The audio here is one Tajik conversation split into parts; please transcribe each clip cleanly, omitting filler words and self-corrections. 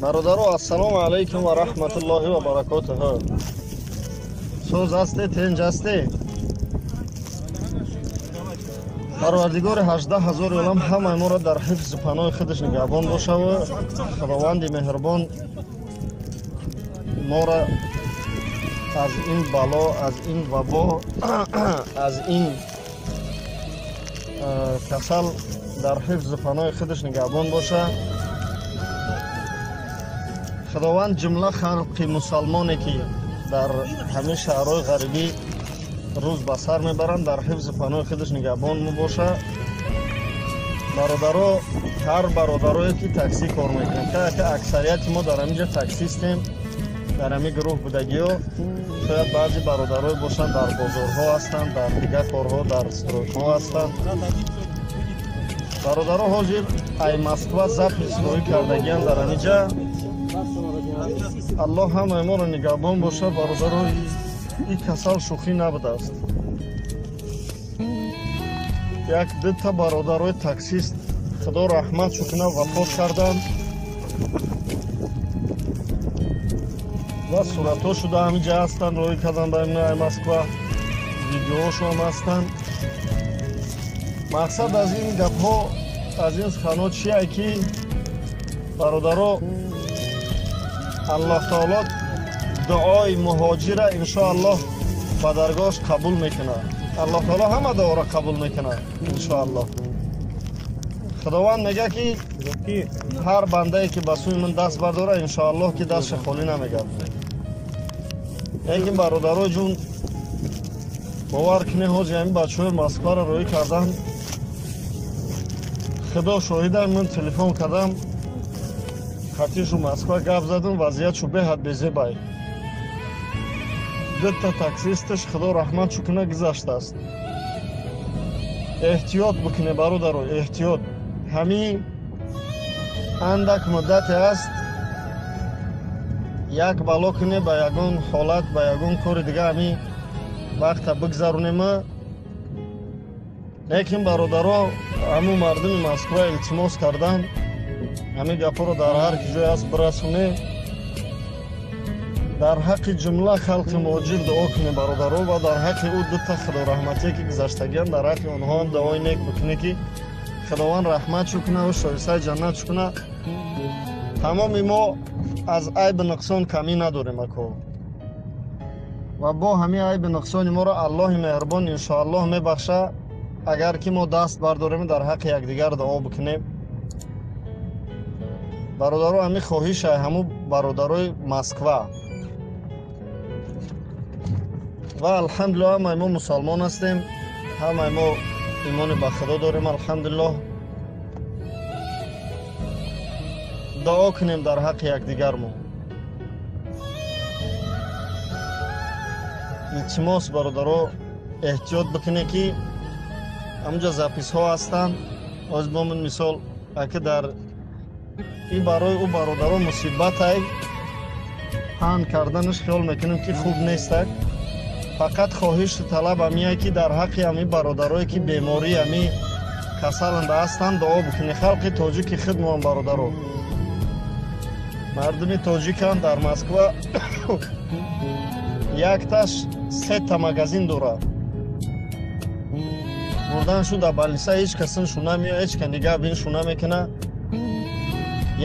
Бародаро, ассалому алайкум ва раҳматуллоҳи ва баракотуҳ. Соз ҳасте, тинҷ ҳасте? Парвардигори 18 ҳазори олам ҳамаи моро дар ҳифзу паноҳи худаш нигаҳбон бошаву Худованди меҳрубон моро аз ин бало, аз ин вабо, аз ин касал дар ҳифзу паноҳи худаш нигаҳбон боша. Худованд ҷумла халқи мусалмоне ки дар ҳамин шаҳрҳои ғарибӣ рӯз ба сар мебаранд, дар ҳифзу паноҳи худаш нигаҳбон мебоша. Бародаро, ҳар бародарое ки таксӣ кор мекунанд, ки аксарияти мо дар ҳамин ҷо таксистем, дар ҳамин гурӯҳ будагиҳо, шояд баъзе бародарое бошанд дар бозорҳо ҳастанд, дар дигар корҳо, дар стройкаҳо ҳастанд. Бародаро, ҳозир ай Москва запис роҳӣ кардагианд дар ҳамин ҷа. Аллоҳ ҳамаи моро нигаҳбон бошад. Бародаро, ин касал шӯхӣ набудааст. Як дута бародарои таксист, Худо раҳматшо кунад, вафот карданд ва суратҳо шуда ҳамин ҷа ҳастанд, роҳӣ карданд ба ай Москва, видеоҳошон ҳастанд. Мақсад аз ин гапҳо, аз ин суханҳо чие ки бародаро, Аллоҳ таоло дуои муҳоҷира иншоаллоҳ ба даргоҳаш қабул мекунад. Аллоҳ таоло ҳама дуоро қабул мекунад иншоаллоҳ. Худованд мегӯяд ки ҳар бандае ки ба сӯи ман даст бардорад, иншоаллоҳ ки дастша холӣ намегардад. Лекин бародарои ҷун, бовар кунед, ҳозир ҳамин бачаҳои Москваро роҳӣ карданд. Худо шоҳида, ман телефон кардам, хатишу Москва гап задам, вазъиятшу беҳад безебай. Дута таксисташ, Худо раҳматшу кунад, гузаштааст. Эҳтиёт бикунед бародаро, эҳтиёт. Ҳамин андак муддате аст, як бало кунед ба ягон ҳолат, ба ягон кори дига ҳамин вақта бигзаронем. Лекин бародаро, ҳамун мардуми Москва илтимос карданд, ҳамин гапҳоро дар ҳар ки ҷое аст бирасонед. Дар ҳаққи ҷумла халқи муҳоҷир дуо кунед бародаро, ва дар ҳаққи ӯ дута худораҳматие ки гузаштагианд, дар ҳаққи онҳоам дуои нек бикунед ки Худованд раҳматшу кунад ва шоистаи ҷаннатшу кунад. Тамоми мо аз айби нуқсон камӣ надорем ако, ва бо ҳамин айби нуқсони моро Аллоҳи меҳрубон иншоаллоҳ мебахша, агар ки мо даст бардорем дар ҳаққи якдигар дуо бикунем. Бародаро, ҳамин хоҳиша ҳамун бародарои Москва. Ва алҳамдулиллоҳ ҳамаи мо мусалмон ҳастем, ҳамаи мо имони ба Худо дорем, алҳамдулиллоҳ. Дуо кунем дар ҳаққи якдигармо. Илтимос бародаро, эҳтиёт бикунед ки ҳамунҷа записҳо ҳастанд. Ҳозир бо ман мисол, аки дар ин барои ӯ бародаро мусибатай паҳн карданаш хиёл мекунем ки хуб нестак. Фақат хоҳишу талаб ҳамие ки дар ҳаққи ҳамин бародарое ки бемории ҳамин касаланда ҳастанд дуо бикунед. Халқи тоҷики худмоам бародаро, мардуми тоҷикам дар Москва якташ сета магазин дорад. Бурдан шу дар балниса, ҳеҷ касин шу намеояд, ҳеҷ ка нигаҳ бин шу намекунад.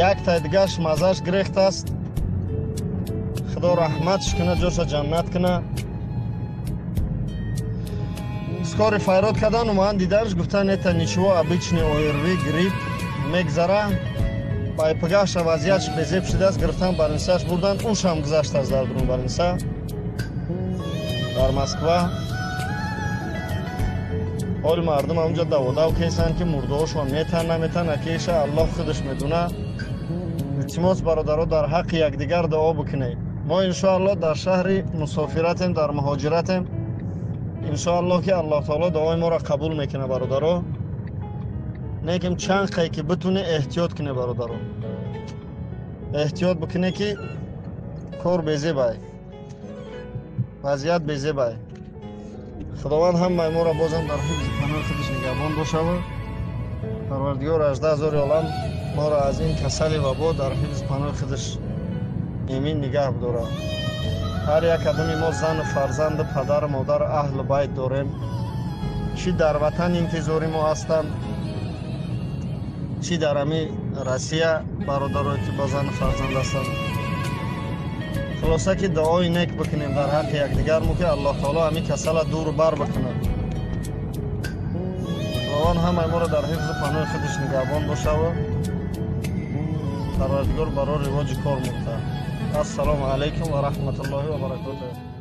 Яктай дигаш маззаш гирехтааст, Худо раҳматш кунад, ҷоша ҷаннат кунад. Скори файрод кардан, ман диданш, гуфтан это ничего, обычный ОРВИ, грипп, мегзара. Пайпагаша вазъиятш безеб шудааст, гирифтан балнисаш бурдан, ушам гузаштааст дар дурун балниса дар Москва. Ҳоли мардум ҳамунҷа даводав кесанд ки мурдаҳошон метан наметан, акеша Аллоҳ худаш медонад. Илтимос бародаро, дар ҳаққи якдигар дуо бикунед. Мо иншоаллоҳ дар шаҳри мусофиратем, дар муҳоҷиратем. Иншоаллоҳ ки Аллоҳ таоло дуои моро қабул мекунад бародаро. Лекин чанд қай ки битуне эҳтиёт кунед бародаро, эҳтиёт бикунед ки кор безебай, вазъият безебай. Худованд ҳамаи моро бозам дар ҳифзи паноҳи худаш нигаҳбон бошавад. Парвардигор 18 ҳазори олам Моро аз ин касали вабо дар ҳифз паноҳи худаш эмин нигаҳ бидорад. Ҳар як одами мо зану фарзанду падару модар, аҳлу байт дорем. Чӣ дар ватан интизори мо ҳастанд, чӣ дар ами Россия бародарое ки бо зану фарзанд ҳастанд. Хулоса ки дуои нек бикунем дар ҳаққи якдигармо, ки Аллоҳ таоло ҳами касала дуру бар бикунад. Худованд ҳамаи моро дар ҳифзу паноҳи худаш нигаҳбон бошаву Парвардигор барои ривоҷи кор мурта. Ассалому алайкум ва раҳматуллоҳи ва баракотуҳ.